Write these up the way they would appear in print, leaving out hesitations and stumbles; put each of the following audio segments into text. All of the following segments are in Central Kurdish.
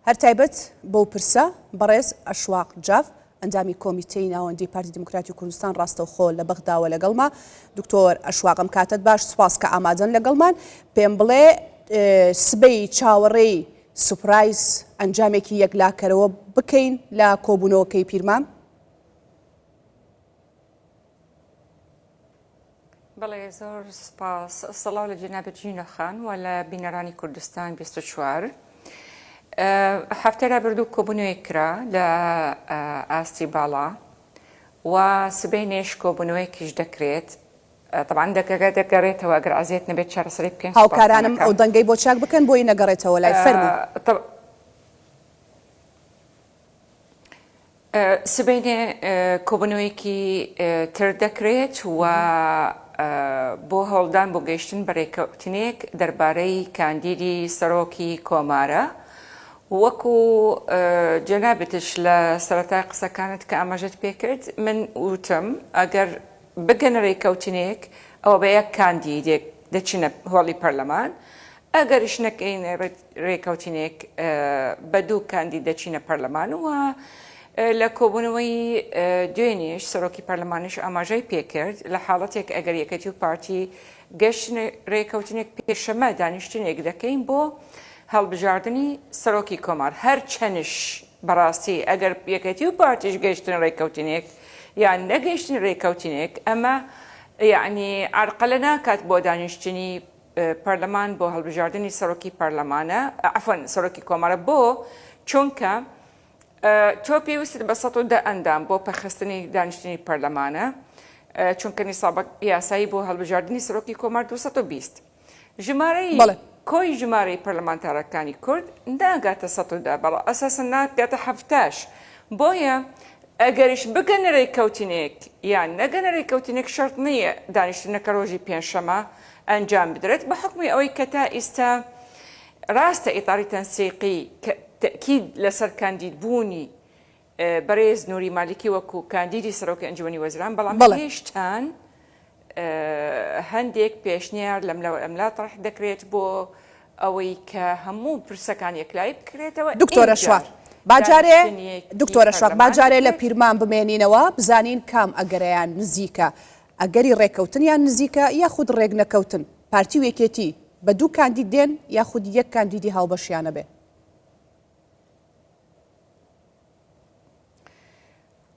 هەر تایبەت بەو پرسە، بەڕێز ئەشواق جاف، ئەندامی کۆمیتەی ناوەندی پارتی دیموکراتی کوردستان ڕاستەوخۆ لە بەغداوە لەگەڵما. دکتۆر ئەشواق ئەم کاتەت باش، سوپاس کە ئامادەن لەگەڵمان. پێم بڵێ سبەی چاوەڕێی سوپرایز ئەنجامێکی یەکلاکەرەوە بکەین لە کۆبوونەوەکەی پیرمام؟ بەڵێ زۆر سپاس. سڵاو لە جەنابت ژینۆ خان و لە بینەرانی کوردستان 24. هەفتەی رابردوو کۆبوونەوەیەک کرا لە ئاستی باڵا و سبەینێش کۆبوونەوەیەکیش دەکرێت. تەبعەن دەگەگە دەگەرێتەوە ئەگەر ئەزیەت نەبێت چارەسەری بکەین سوپاستان هاوکارانم ئەکەم. ئەو دەنگەی بۆ چاک بکەن بۆی نەگەڕێتەوە لای. فەرموو. سبەینێ کۆبوونەوەیەکی تر دەکرێت و بۆ هەوڵدان بۆ گەیشتن بە رێککەوتنێک دەربارەی کاندیدی سەرۆکی کۆمارە. وەکو جەنابتش لە سەرەتای قسەکانت کە ئاماژەت پێکرد من وتم ئەگەر بگەنە رێککەوتنێک ئەوە بە یەک کاندیدێک دەچنە هۆڵی پەرلەمان، ئەگەریش نەکەینە رێککەوتنێک بە دوو کاندید دەچینە پەرلەمان و لە کۆبوونەوەی دوێنێش سەرۆکی پەرلەمانیش ئاماژەی پێکرد لە حاڵەتێک ئەگەر یەکێتی و پارتی گەشتنە رێککەوتنێک پێشەمە دانیشتنێک دەکەین بۆ هەڵبژاردنی سەرۆکی کۆمار هەرچەنش بەڕاستی ئەگەر یەکێتی و پارتیش گەیشتنە رێککەوتنێک یان نەگەیشتنە رێککەوتنێک ئەمە یەعنی عەرقەلە ناکات بۆ دانیشتنی پەرلەمان بۆ هەڵبژاردنی سەرۆکی پەرلەمانە عەفوەن سەرۆکی کۆمارە بۆ چونکە تۆ پێویستت بە 110 ئەندام بۆ پەخستنی دانیشتنی پەرلەمانە چونکە نیسابە یاسایی بۆ هەڵبژاردنی سەرۆکی کۆمار 220 ژمارەی بەڵێ. کۆی ژمارەی پەرلەمانتارەکانی کورد ناگاتە 110 بەڵام ئەساسەن ناگاتە حەفتاش بۆیە ئەگەریش بگەنە رێککەوتنێک یان نەگەنە رێککەوتنێک شەرت نییە دانیشتنەکە رۆژی پێنجشەمە ئەنجام بدرێت بە حوکمی ئەوەی کە تا ئیستا راستە ئیتاری تەنسیقی کە تەئکید لەسەر کاندید بوونی بەرێز نوری مالیکی وەکو کاندیدی سەرۆکی ئەنجومەنی وەزیران بەڵام بەڵێ. هێشتان هەندێک پێشنیار لەملاو ئەملا تەرح دەکرێت بۆ ئەوەی کە هەموو پرسەکان یەکلایی بکرێتەوە دکتۆرە ئینجا شواق با جارێ دانیشتنێکی دکتۆرە شواق با پەرلەمان جارێ لە دەکرێت. پیرمان بمێنینەوە بزانین کام ئەگەرەیان نزیکە ئەگەری ڕێککەوتنیان نزیکە یاخود ڕێکنەکەوتن پارتی و یەکێتی بە دوو کاندید دێن یاخود یەک کاندیدی هاوبەشیانە بێ؟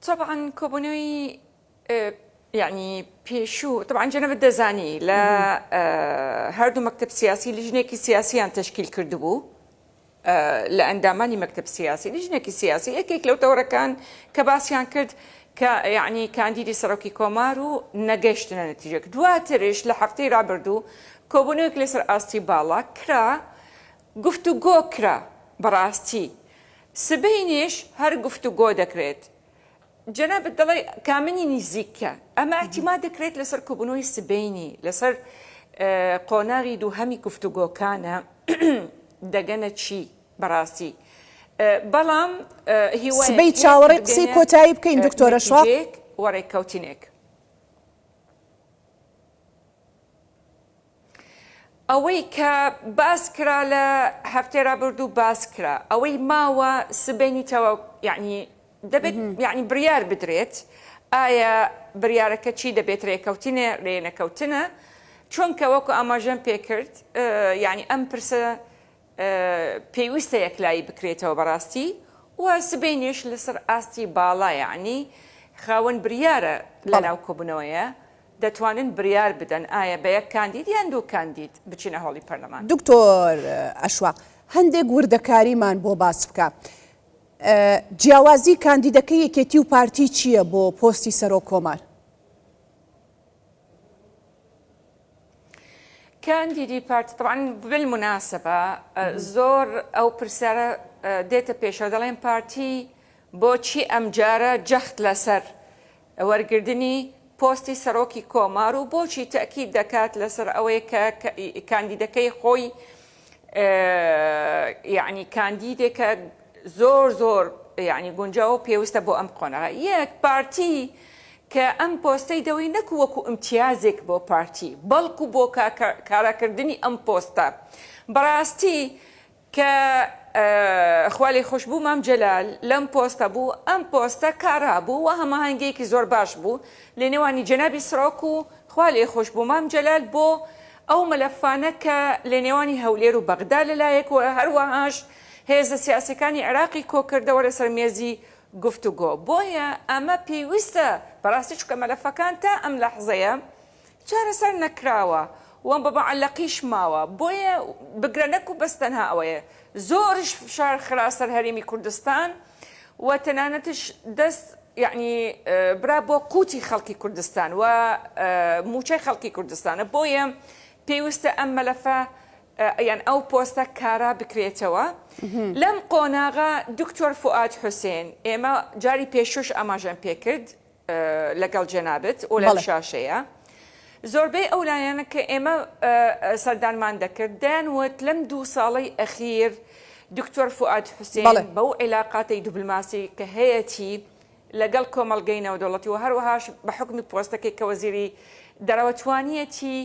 تەبعەن کۆبوونەوەی یەعنی پێشوو تەبعەن جەنابت دەزانی لە هەردوو مەکتەب سیاسی لیژنێکی سیاسیان تەشکیل کردبوو لە ئەندامانی مەکتەب سیاسی لیژنێکی سیاسی یەکێک لەو تەوەرەکان کە باسیان کرد کە یعنی کاندیدی سەرۆکی کۆمار و نەگەشتنە نەتیجەک دواترش لە هەفتەی رابردوو کۆبوونەوەک لەسەر ئاستی باڵا کرا گفتوگۆ کرا بەڕاستی سبەینێش هەر گفتوگۆ دەکرێت جەنابت دەڵێی کامنی نیزیکە ئەمە ئیعتیماد دەکرێت لەسەر کۆبوونەوەی سبەینی لەسەر قۆناغی دووهەمی گفتوگۆکانە دەگەنە چی بەڕاستی بەڵام هیوایەک سبەی هەیە کە چاوەڕێی قسەی بگەنە کۆتایی بکەین دکتۆرە شواق. نەتیجەیەک و ڕێککەوتنێک. ئەوەی کە باس کرا لە هەفتەی رابردوو باس کرا ئەوەی ماوە سبەینی تەواو یعنی دەبێت یعنی بریار بدرێت ئایا بریارەکە چی دەبێت رێکەوتنە رێنەکەوتنە چونکە وەکو ئاماژەم پێکرد یعنی ئەم پرسە پێویستە یەکلایی بکرێتەوە بەڕاستی و سبەینێش لەسەر ئاستی باڵا یعنی خاوەن بریارە لە ناو کۆبوونەوەیە دەتوانن بریار بدەن ئایا بە یەک کاندید یان دوو کاندید بچینە هۆڵی پەرلەمان. دکتۆر ئەشواق هەندێک وردەکاریمان بۆ باس بکە. جیاوازی کاندیدەکەی یەکێتی و پارتی چییە بۆ پۆستی سەرۆک کۆمار؟ کاندیدی پارتی طبعا بالمناسبە زۆر ئەو پرسیارە دێتە پێشەوە دەڵێن پارتی بۆچی ئەمجارە جەخت لەسەر وەرگردنی پۆستی سەرۆکی کۆمار و بۆچی تەئکید دەکات لەسەر ئەوەی کە کاندیدەکەی خۆی یعنی کاندیدێکە زۆر زۆر یعنی گونجاوە و پێویستە بۆ ئەم قۆناغە یەک پارتی کە ئەم پۆستەی دەوەی نەکو وەکو ئیمتیازێک بۆ پارتی بەڵکو بۆ کاراکردنی ئەم پۆستە بەڕاستی کە. خوا لێخۆشبوو مام جەلال لەم پۆستە بوو، ئەم پۆستە کارا بوو و هەماهەنگییەکی زۆر باش بوو لە نێوانی جەنابی سەرۆک و خوا لێخۆشبوو مام جەلال بۆ ئەو مەلەفانە کە لە نێوانی هەولێر و بەغدا لە لایەک و هەروەهاش هێزە سیاسیەکانی عێراقی کۆکردەوە لەسەر مێزی گفتوگۆ. بۆیە ئەمە پێویستە بەڕاستی چونکە مەلەفەکان تا ئەم لەحزەیە چارەسەر نەکراوە و بە مەعەلەقیش ماوە بۆیە بگرە نەکو بەس تەنها ئەوەیە زۆریش فشار خرا سەر هەرێمی کوردستان و تەنانەتش دەست یەعنی برا بۆ قوتی خەڵکی کوردستان و موچەی خەڵکی کوردستانە بۆیە پێویستە ئەم مەلەفە یان ئەو پۆستە کارا بکرێتەوە لەم قۆناغە دکتۆر فوئاد حوسێن ئێمە جاری پێشوش ئاماژەم پێکرد لەگەڵ جەنابت و لەم شاشەیە زۆربەی ئەو لایەنە کە ئێمە سەردانمان دەکرد دەیان وت لەم دوو ساڵەی ئەخیر دکتۆر فوئاد حوسێن بەو عیلاقاتی دیبلۆماسی کە هەیەتی لەگەڵ کۆمەڵگەی نێودەوڵەتی و هەروەهاش بە حوکمی پۆستەکەی کە وەزیری دەرەوە توانیەتی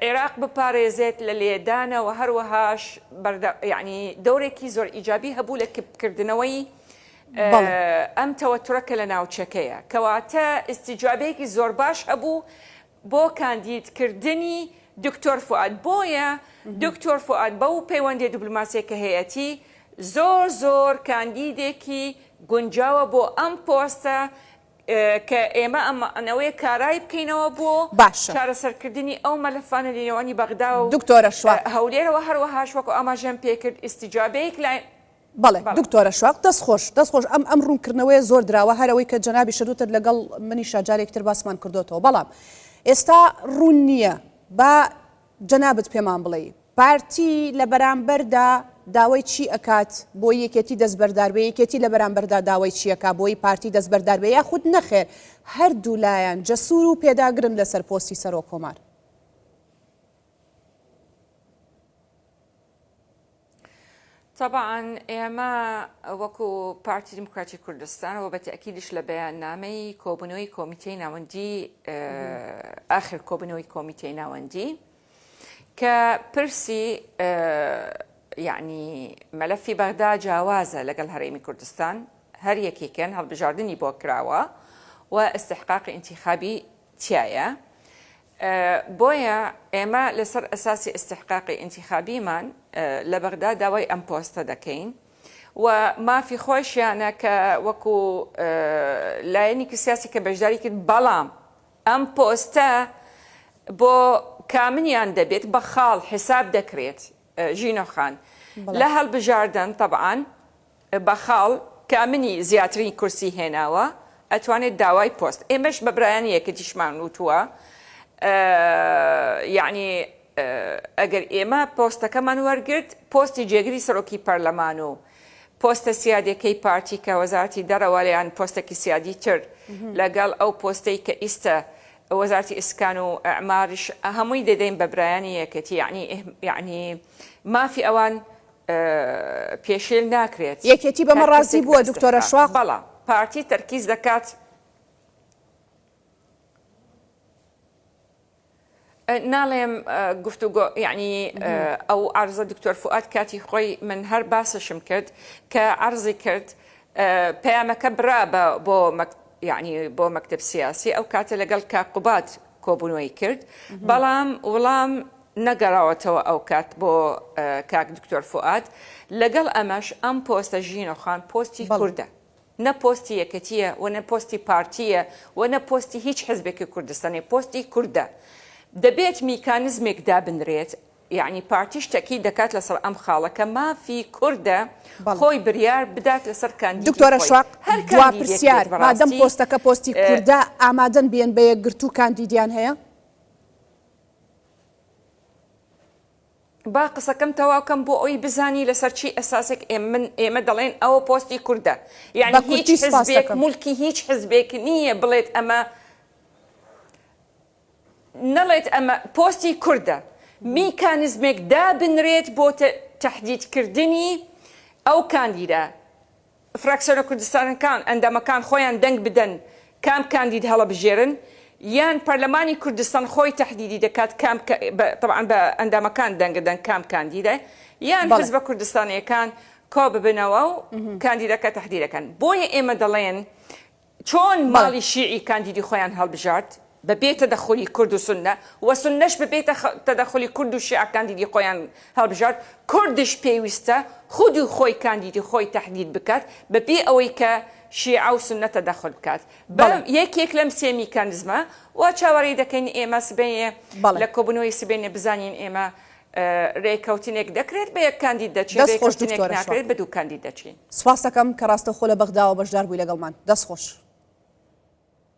عێراق بپارێزێت لە لێدانە و هەروەهاش بەردە یەعنی دەورێکی زۆر ئیجابی هەبوو لە کپکردنەوەی ئەم تەوەترە کە لە ناوچەکەیە کەواتە ئیستیجابەیەکی زۆر باش هەبوو بۆ کاندیدکردنی دکتۆر فوئاد بۆیە دکتۆر فوئاد بەو پەیوەندیە دیبلۆماسیە کە هەیەتی زۆر زۆر کاندیدێکی گونجاوە بۆ ئەم پۆستە کە ئێمە ئەمانەوەیە کارای بکەینەوە بۆ باشە. چارەسەرکردنی ئەو مەلەفانە لە نێوانی بەغدا و دکتۆرە شواق. هەولێرەوە هەروەهاش وەکو ئاماژەم پێکرد ئیستیجابەیەک لە بەڵێ دکتۆرە شواق دەست خۆش دەست خۆش ئەم ئەم ڕوونکردنەوەیە زۆر دراوە هەر ئەوەی کە جەنابیشت وتت لەگەڵ منیشا جارێکی تر باسمان کردۆتەوە بەڵام ئێستا ڕوون نییە با جەنابت پێمان بڵێی پارتی لە بەرامبەردا داوای چی ئەکات بۆی یەکێتی دەستبەردار بێ یەکێتی لە بەرامبەردا داوای چی ئەکا بۆی پارتی دەستبەردار بێ یاخود نەخێر هەردوو لایان جەسور و پێداگرن لەسەر پۆستی سەرۆک کۆمار؟ تەبعەن ئێمە وەکو پارتی دیموکراتی کوردستان و بە تەئکیدیش لە بەیاننامەی کۆبوونەوەی کۆمیتەی ناوەندی ئاخر کۆبوونەوەی کۆمیتەی ناوەندی کە پرسی یعنی مەلەفی بەغدا جیاوازە لەگەڵ هەرێمی کوردستان هەر یەکێکیان هەڵبژاردنی بۆ کراوە و ئیستحقاقی ئینتیخابی تیایە بۆیە ئێمە لەسەر ئەساسی ئیستحقاقی ئینتیخابیمان لە بەغدا داوای ئەم پۆستە دەکەین و مافی خۆشیانە کە وەکو لایەنێکی سیاسی کە بەشداری کرد بەڵام ئەم پۆستە بۆ کامنیان دەبێت بە خاڵ حیساب دەکرێت ژینۆ خان لە هەڵبژاردن تەبعەن بە خاڵ کامنی زیاترین کورسی هێناوە ئەتوانێت داوای پۆست ئێمەش بە برایانی یەکێتیشمان وتووە یعنی ئەگەر ئێمە پۆستەکەمان وەرگرت پۆستی جێگری سەرۆکی پەرلەمان و پۆستە سیادەکەی پارتی کە وەزارەتی دەرەوە یان پۆستێکی سیادی تر لەگەڵ ئەو پۆستەی کە ئیستە وەزارەتی ئیسکان و ئەعماریش هەمووی دەدەین بە برایانی یەکێتی یعنی یعنی مافی ئەوان پێشێل ناکرێت. یەکێتی بەمە هەر ڕازی کەسێک بووە بە دکتۆرە ئیستحقاق. شواق؟ بەڵام پارتی تەرکیز دەکات. ناڵێم گفتوگۆ یەعنی ئەو عەرزە دکتۆر فوئاد کاتی خۆی من هەر باسشم کرد کە عەرزی کرد پەیامەکە برا بە بۆ یەعنی بۆ مەکتەب سیاسی ئەو کاتە لەگەڵ کاک قوباد کۆبوونەوەی کرد بەڵام وڵام نەگەڕاوەتەوە ئەوکات بۆ کاک دکتۆر فوئاد، لەگەڵ ئەمەش ئەم پۆستە ژینۆ خان پۆستی کوردە نە پۆستی یەکێتیە و نە پۆستی پارتیە و نە پۆستی هیچ حزبێکی کوردستانی پۆستی کوردە دەبێت میکانزمێک دابنرێت یەعنی پارتیش تەکید دەکات لەسەر ئەم خاڵە کە مافی کوردە خۆی بریار بدات لەسەر کاندیدی دکتۆرە خۆی شواق هەر دوا کاندیدێک پرسیار بێت مادەم بەڕاستی پۆستەکە پۆستی کوردە ئامادەن بێن بە یەکگرتوو کاندیدیان هەیە؟ با قسەکەم تەواو کەم بۆ ئەوی بزانی لەسەر چی ئەساسێک من ئێمە دەڵێن ئەوە پۆستی کوردە یعنی بە هیچ کورتی سپاس حزبێک دەکەم. مولکی هیچ حزبێک نییە بڵێت ئەمە نەڵێت ئەمە پۆستی کوردە میکانزمێک دابنرێت بۆ تەحدیدکردنی ئەو کاندیدە فراکسیۆنە کوردستانەکان ئەندامەکان خۆیان دەنگ بدەن کام کاندید هەڵەبژێرن یان پەرلەمانی کوردستان خۆی تەحدیدی دەکات کام تەبعەن بە ئەندامەکان دەنگ دەن کام کاندیدە یان بەڵێ. حزبە کوردستانیەکان. کۆ ببنەوە و کاندیدەکە تەحدیدەکەن. بۆیە ئێمە دەڵێن چۆن ماڵی شیعی کاندیدی خۆیان هەڵبژارد بە بێ تەدەخولی کورد و سوننە و سوننەش بە بێ تەدەخولی کورد و شیعە کاندیدی خۆیان هەڵبژارد، کوردش پێویستە خودی خۆی کاندیدی خۆی تەحدید بکات بە بێ ئەوەی کە شیعە و سوننە تەدەخول بکات بە یەکێک لەم سێ میکانزمە و چاوەڕێی دەکەین ئێمە سبەینێ لە کۆبوونەوەی سبەینێ بزانین ئێمە رێکەوتنێک دەکرێت بە یەک کاندید دەچین، دەست خۆش رێکەوتنێک دکتۆرە ناکرێت شواق. بە دوو کاندید دەچین. سپاستەکەم کە ڕاستەوخۆ لە بەغداوە بەشدار بووی لەگەڵمان. دەست خۆش.